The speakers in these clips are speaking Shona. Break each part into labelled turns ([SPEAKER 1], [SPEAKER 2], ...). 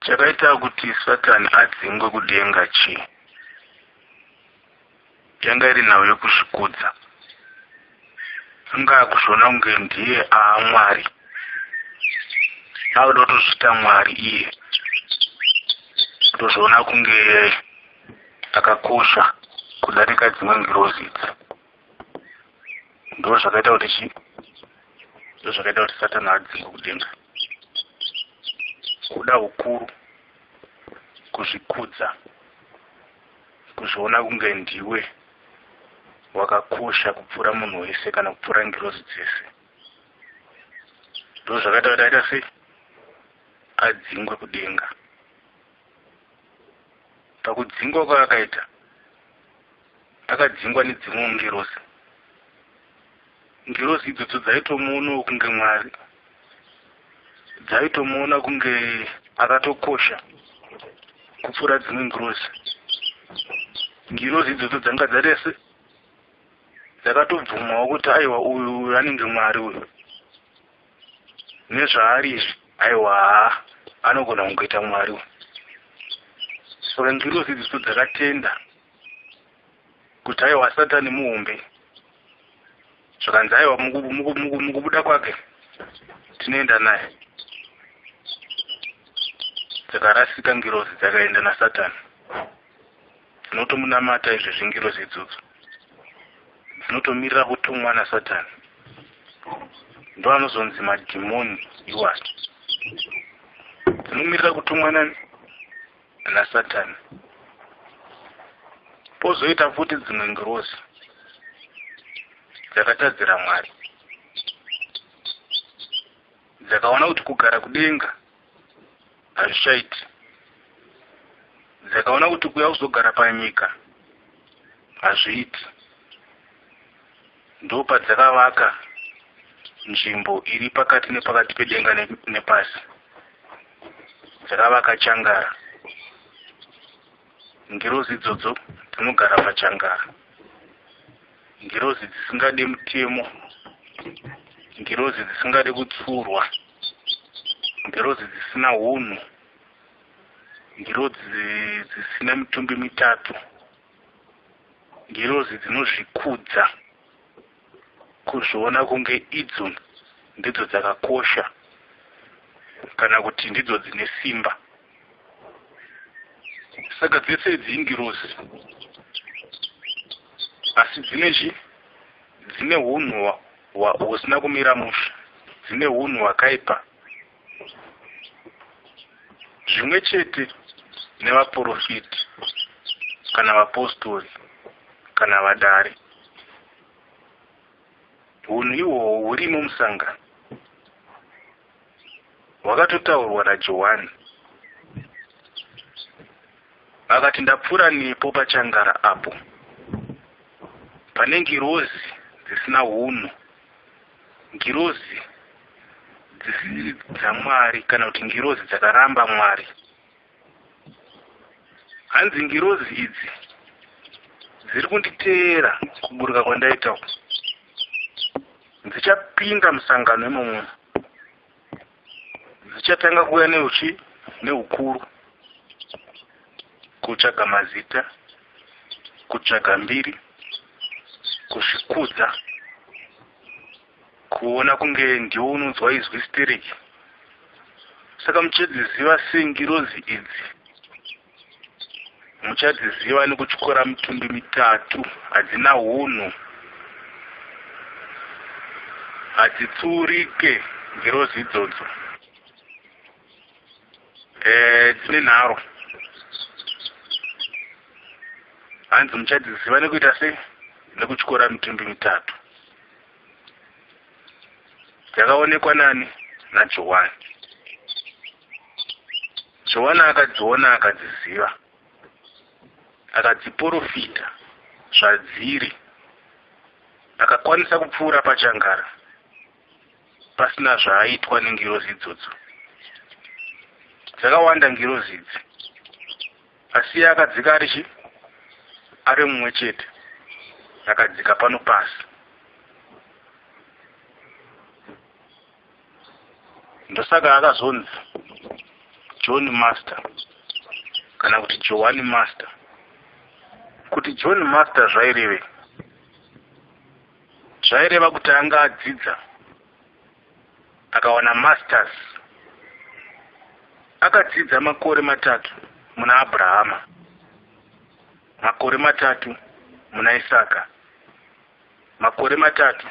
[SPEAKER 1] Chakaita kuti Satani adzingwe kudenga chii? Yanga iri nhau yekuzvikudza. Anga akuzviona kunge ndiye aaMwari. Akuda kutozviita Mwari iye. Kutozviona kunge akakosha kudarika dzimwe ngirozi idzi. Ndozvakaita kuti chii? Ndozvakaita kuti Satani adzingwe kudenga. Kuda hukuru, kuzvikudza, kuzviona kunge ndiwe wakakosha kupfuura munhu wese kana kupfuura ngirozi dzese. Ndozvakaita kuti aita sei? Adzingwe kudenga. Pakudzingwa kwaakaita, akadzingwa nedzimwewo ngirozi. Ngirozi idzodzo dzaitomuonawo kunge Mwari, dzaitomuona kunge akatokosha kupfuura dzimwe ngirozi. Ngirozi idzodzo dzanga dzarese dzakatobvumawo kuti aiwa uyu uyu anenge Mwari uyu nezvaari izvi aiwa haa anogona kungoita Mwari uyu. Saka ngirozi idzodzo dzakatenda kuti aiwa Satani muhombe zvakanzi aiwa mukubuda kwake tinoenda naye dzakarasika ngirozi dzakaenda nasatani dzinotomunamata izvezvi ngirozi idzodzo dzinotomirira kutumwa nasatani ndo anozonzi madhimoni iwayo dzinomirira kutumwa nani nasatani pozoita futi dzimwe ngirozi dzakatadzira Mwari dzakaona kuti kugara kudenga hazvichaiti dzakaona kuti kuya kuzogara panyika hazviiti ndopadzakavaka nzvimbo iri pakati nepakati pedenga nepasi dzakavaka changara Ngirozi idzodzo dzinogara pachangara. Ngirozi dzisingade mutemo. Ngirozi dzisingade kutsurwa. Ngirozi dzisina hunhu. Ngirozi dzisina mitumbi mitatu. Ngirozi dzinozvikudza kuzviona kunge idzo ndidzo dzakakosha kana kuti ndidzo dzine simba. Saka dzese idzi ingirozi asi dzine chi dzine hunhu husina kumira mushe dzine hunhu hwakaipa zvimwe chete nevaporofiti kana vapostori kana vadare hunhu ihwohwo hurimo musangano hwakatotaurwa naJohani. Akati ndapfuura nepo pachangara apo pane ngirozi dzisina hunhu, ngirozi dzisiri dzaMwari kana kuti ngirozi dzakaramba Mwari. Hanzi ngirozi idzi dziri kunditeera kuburuka kwandaita uku. Dzichapinda musangano imomo. Dzichatanga kuuya neuchi neukuru kutsvaga mazita, kutsvaga mbiri, kuzvikudza, kuona kunge ndiwe unonzwa izwi stereki. Saka muchadziziva sei ngirozi idzi? Muchadziziva nekutyora mitumbi mitatu, hadzina hunhu, hadzitsuurike ngirozi idzodzo. Eh, dzine nharo. Hanzi muchadziziva nekuita sei? Nekutyora mitumbi mitatu. Dzakaonekwa nani? NaJohani. Johani akadziona akadziziva, akadziporofita zvadziri, akakwanisa kupfuura pachangara pasina zvaaitwa nengirozi idzodzo. Dzakawanda ngirozi idzi, asi iye akadzika ari chi ari mumwe chete, akadzika pano pasi. Ndosaka akazonzi John Master kana kuti Johani Master. Kuti John Master zvairevei? Zvaireva kuti anga adzidza akawana masters. Akadzidza makore matatu muna Abrahama, makore matatu muna Isaka, makore matatu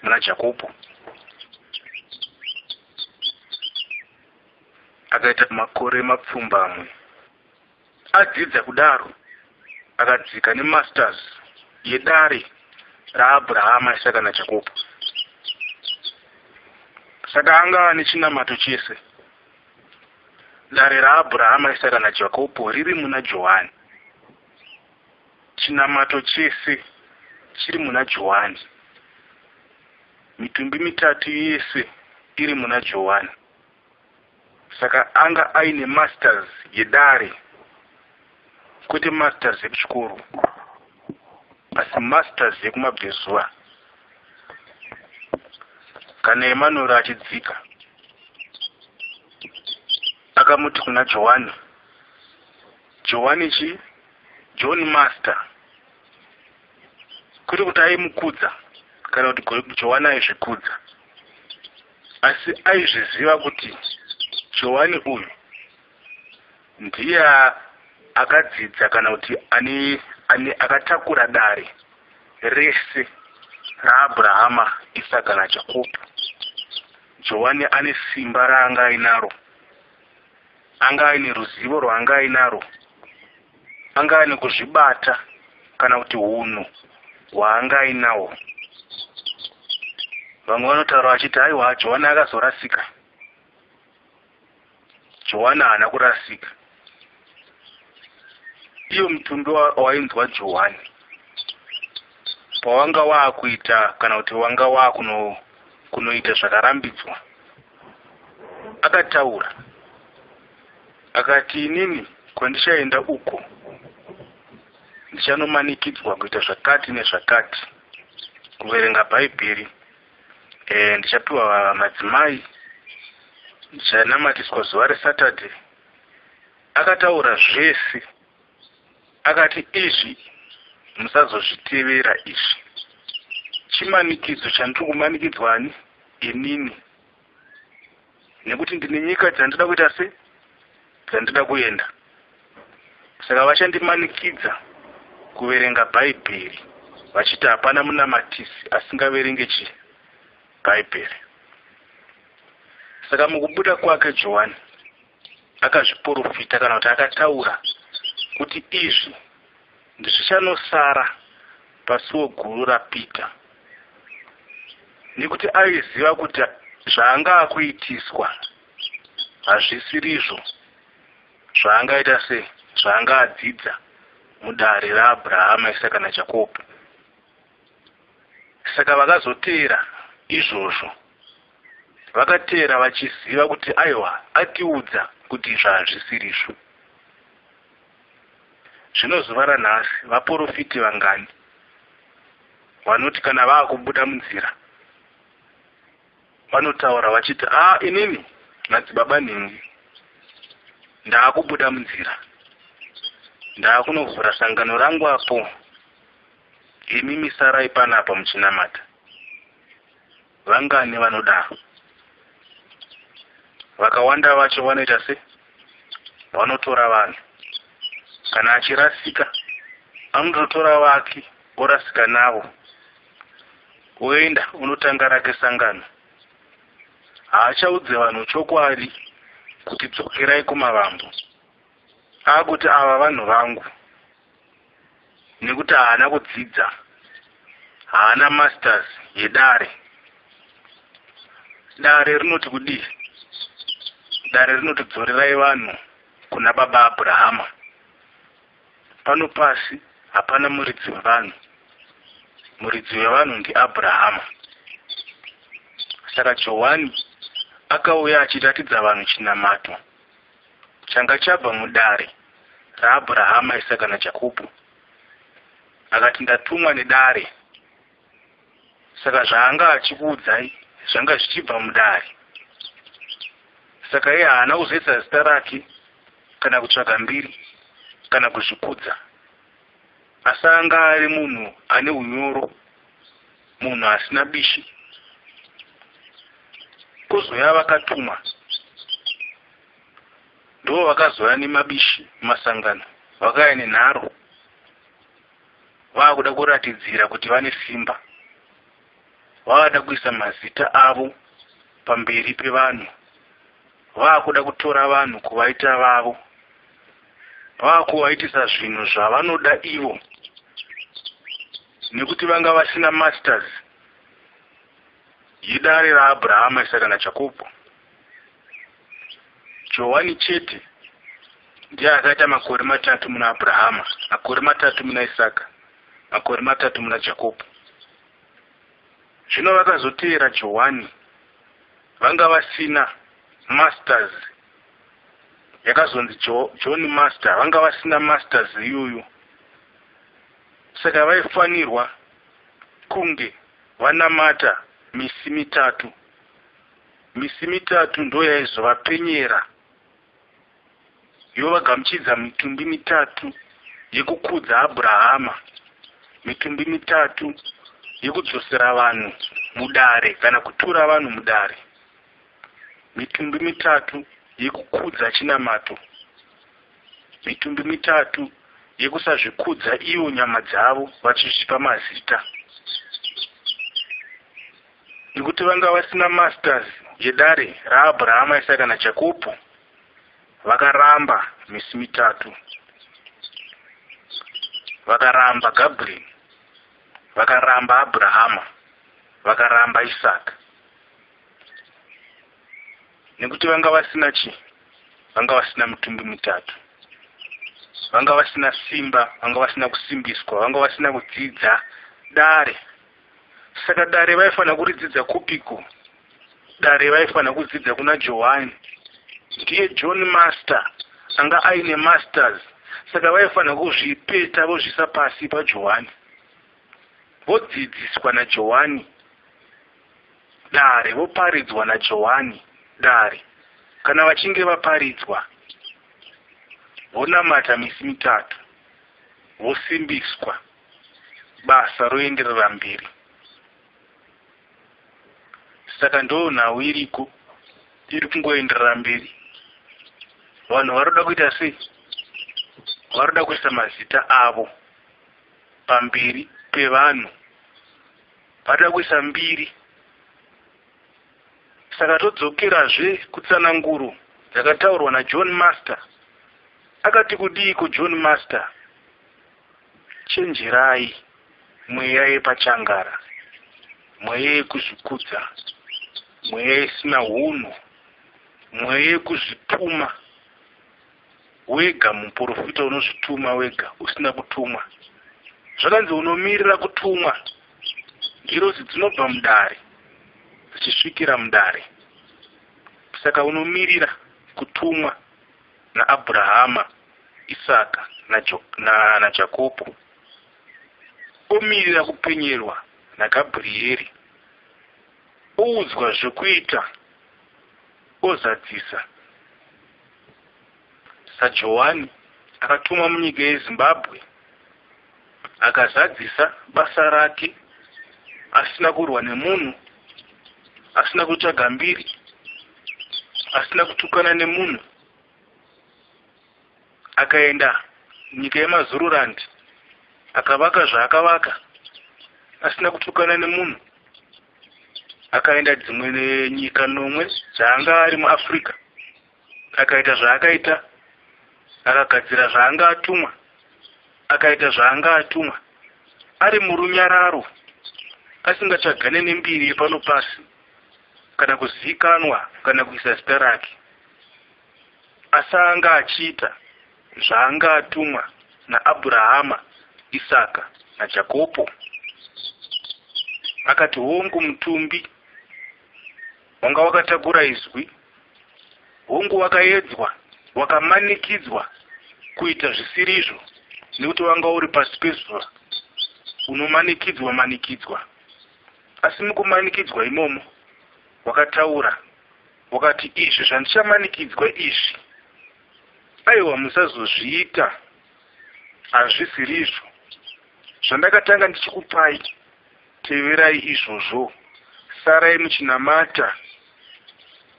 [SPEAKER 1] muna Jakobo. Akaita makore mapfumbamwe. Adzidza kudaro, akadzika nemasters yedare raAbrahama, Isaka naJakobo. Saka anga ane chinamato chese. Dare raAbrahama, Isaka naJakobo riri muna Johani. Chinamato chese chiri muna Johani. Mitumbi mitatu yese iri muna Johani. Saka anga aine masters yedare, kwete masters yekuchikoro, asi masters yekumabvezuva. Kana Emanuel achidzika, akamuti kuna Johani, Johani chi John Master, kwete kuti aimukudza kana kuti Johani aizvikudza, asi aizviziva kuti Johani uyu ndiye akadzidza kana kuti ane ane akatakura dare rese raAbrahama, Isaka naJakobo. Johani ane simba raanga ainaro, anga aine ruzivo rwaanga ainaro, anga aine kuzvibata kana kuti hunhu hwaanga ainawo. Vamwe vanotaura vachiti aiwa, Johani akazorasika. Johani haana kurasika. Iyo mutumbi wainzwa Johani pawanga waakuita kana kuti wanga waakunoita zvakarambidzwa, akataura akati, inini kwandichaenda uko ndichanomanikidzwa kuita zvakati nezvakati, kuverenga Bhaibheri, ndichapiwa madzimai, ndichanamatiswa zuva reSaturday. Akataura zvese, akati izvi musazozvitevera izvi. Chimanikidzo chandiri kumanikidzwa ani inini, nekuti ndine nyika dzandida kuita se dzandida kuenda, saka vachandimanikidza kuverenga Bhaibheri, vachiti hapana munamatisi asingaverenge chi Bhaibheri. Saka mukubuda kwake Johani akazviprofita kana kuti akataura kuti izvi ndizvichanosara pasuo guru raPita, nekuti aiziva kuti zvaanga akuitiswa hazvisirizvo zvaangaita se zvaanga adzidza mudare raAbrahama, Isaka naJakobo. Saka vakazoteera izvozvo, vakateera vachiziva kuti aiwa, atiudza kuti izvo hazvisirizvo. Zvino zuva ranhasi vaprofiti vangani vanoti kana vaakubuda munzira vanotaura vachiti, a inini madzibaba nhingi ndaakubuda munzira, ndaakunovhura sangano rangu apo, imi misarai panapa muchinamata. Vangani vanodaro? Vakawanda vacho vanoita se vanotora vanhu. Kana achirasika anototora vake orasika navo, oenda unotanga rake sangano. Haachaudze vanhu chokwadi kuti dzokerai kumavambo. Akuti ava vanhu vangu, nekuti haana kudzidza, haana masters yedare. Dare rinoti kudii? Dare rinoti dzorerai vanhu kuna baba Abrahama. Pano pasi hapana muridzi wevanhu, muridzi wevanhu ndiAbrahama. Saka Johani akauya achiratidza vanhu chinamato changa chabva mudare raAbrahama, Isaka naJakobho. Akati ndatumwa nedare, saka zvaanga achikuudzai zvanga zvichibva mudare. Saka iye haana kuzoisa zita rake kana kutsvaga mbiri kana kuzvikudza, asi anga ari munhu ane unyoro, munhu asina bishi. Kozouya vakatumwa, ndo vakazouya nemabishi mumasangano, vakauya nenharo, vaakuda kuratidzira kuti vane simba, vavada kuisa mazita avo pamberi pevanhu, vaakuda kutora vanhu kuvaita vavo, vaakuvaitisa zvinhu zvavanoda ivo, nekuti vanga vasina masters yedare raAbrahama, Isaka naJakobho. Johani chete ndiye akaita makore 3 muna Abrahama, makore 3 muna Isaka, makore 3 muna Jakobho. Zvino vakazoteera Johani vanga vasina masters, yakazonzi John Master, vanga vasina masters iyoyo. Saka vaifanirwa kunge vanamata misi 3. Misi 3 ndo yaizovapenyera, yovagamuchidza mitumbi 3 yekukudza Abrahama, mitumbi 3 yekudzosera vanhu mudare kana kutura vanhu mudare, mitumbi 3 yekukudza chinamato, mitumbi 3 yekusazvikudza ivo nyama dzavo vachizvipa mazita, nekuti vanga vasina masters yedare raAbrahama, Isaka naJakobho. Vakaramba misi 3, vakaramba Gabriel, vakaramba Abrahama, vakaramba Isaka, nekuti vanga vasina chi, vanga vasina mitumbi 3, vanga vasina simba, vanga vasina kusimbiswa, vanga vasina kudzidza dare. Saka dare vaifanira kuridzidza kupiko? Dare vaifanira kudzidza kuna Johani, ndiye John Master, anga aine masters. Saka vaifanira kuzvipeta vozvisa pasi paJohani, vodzidziswa naJohani dare, voparidzwa naJohani dare. Kana vachinge vaparidzwa, vonamata misi 3, vosimbiswa, basa roenderera mberi. Saka ndo nhau iriko, iri kungoenderera mberi. Vanhu varoda kuita sei? Varoda kuisa mazita avo pamberi pevanhu, varoda kuisa mbiri. Saka todzokerazve kutsananguro dzakataurwa naJohn Master. Akati kudiiko John Master? Chenjerai mweya yepachangara, mweya yekuzvikudza, mweya isina hunhu, mweya yekuzvituma wega. Muprofita unozvituma wega usina kutumwa. Zvakanzi unomirira kutumwa. Ngirozi dzinobva mudare dzichisvikira mudare. Saka unomirira kutumwa naAbrahama, Isaka naJakobho, omirira kupenyerwa naGabrieri, oudzwa zvekuita, ozadzisa. SaJohani akatumwa munyika yeZimbabwe, akazadzisa basa rake asina kurwa nemunhu, asina kutsvaga mbiri, asina kutukana nemunhu. Akaenda nyika yemaZululand, akavaka zvaakavaka asina kutukana nemunhu. Akaenda dzimwe nyika 9 dzaanga ari muAfrica, akaita zvaakaita, akagadzira zvaanga atumwa, akaita zvaanga atumwa, ari murunyararo, asingatsvagane nembiri yepano pasi kana kuzikanwa kana kuisa zita rake, asi anga achiita zvaanga atumwa naAbrahama, Isaka naJakobho. Akati hongu mutumbi wanga wakatakura izwi, hongu wakaedzwa, wakamanikidzwa kuita zvisirizvo, nekuti wanga uri pasi pezuva, unomanikidzwa manikidzwa. Asi mukumanikidzwa imomo wakataura, Wakati izvi zvandichamanikidzwa izvi, aiwa musazozviita, hazvisirizvo. Zvandakatanga ndichikupai, teverai izvozvo. Sarai muchinamata.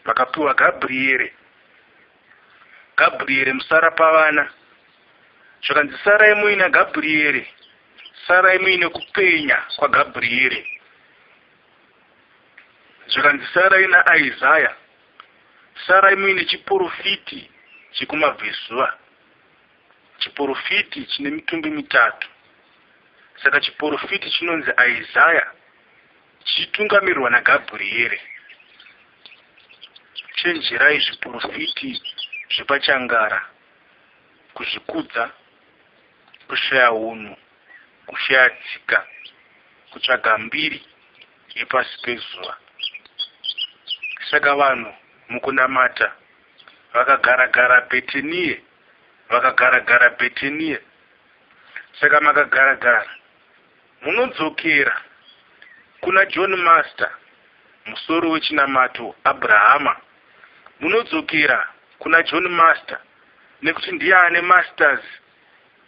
[SPEAKER 1] Makapiwa Gabriere. Gabriere musara pavana. Zvakanzi sarai muina Gabriere. Sarai muine kupenya kwaGabriere. Zvakanzi sarai naIsaya. Sarai muine chiporofiti chekumabvezuva. Chiporofiti chine mitumbi mitatu. Saka chiporofiti chinonzi Isaya chichitungamirirwa naGabriere. Chenjerai zviporofiti zvepachangara, kuzvikudza, kushaya hunhu, kushaya tsika, kutsvaga mbiri yepasi pezuva. Saka vanhu mukunamata vakagaragara Bheteniye, vakagaragara Bheteniye. Saka makagaragara munodzokera kuna John Master, musoro wechinamato Abrahama. Munodzokera kuna John Master nekuti ndiye ane masters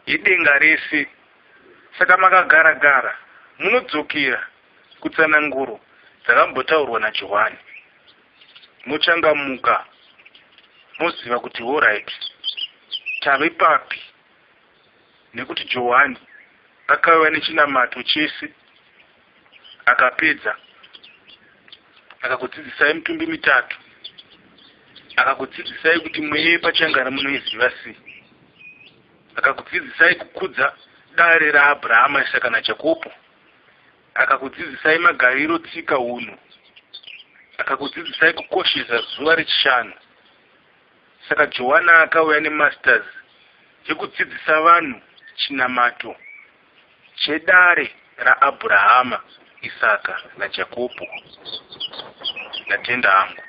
[SPEAKER 1] yedenga rese. Saka makagaragara munodzokera kutsananguro dzakambotaurwa naJohani. Mochangamuka moziva kuti alright, tave papi, nekuti Johani akauya nechinamato chese akapedza, akakudzidzisai mitumbi mitatu, akakudzidzisai kuti mweya yepachangara munoiziva sei, akakudzidzisai kukudza dare raAbrahama, Isaka naJakobo, akakudzidzisai magariro, tsika, hunhu, akakudzidzisai kukoshesa zuva rechishanu. Saka Johana akauya nemasters yekudzidzisa vanhu chinamato chedare raAbrahama, Isaka naJakobo. Ndatenda hangu.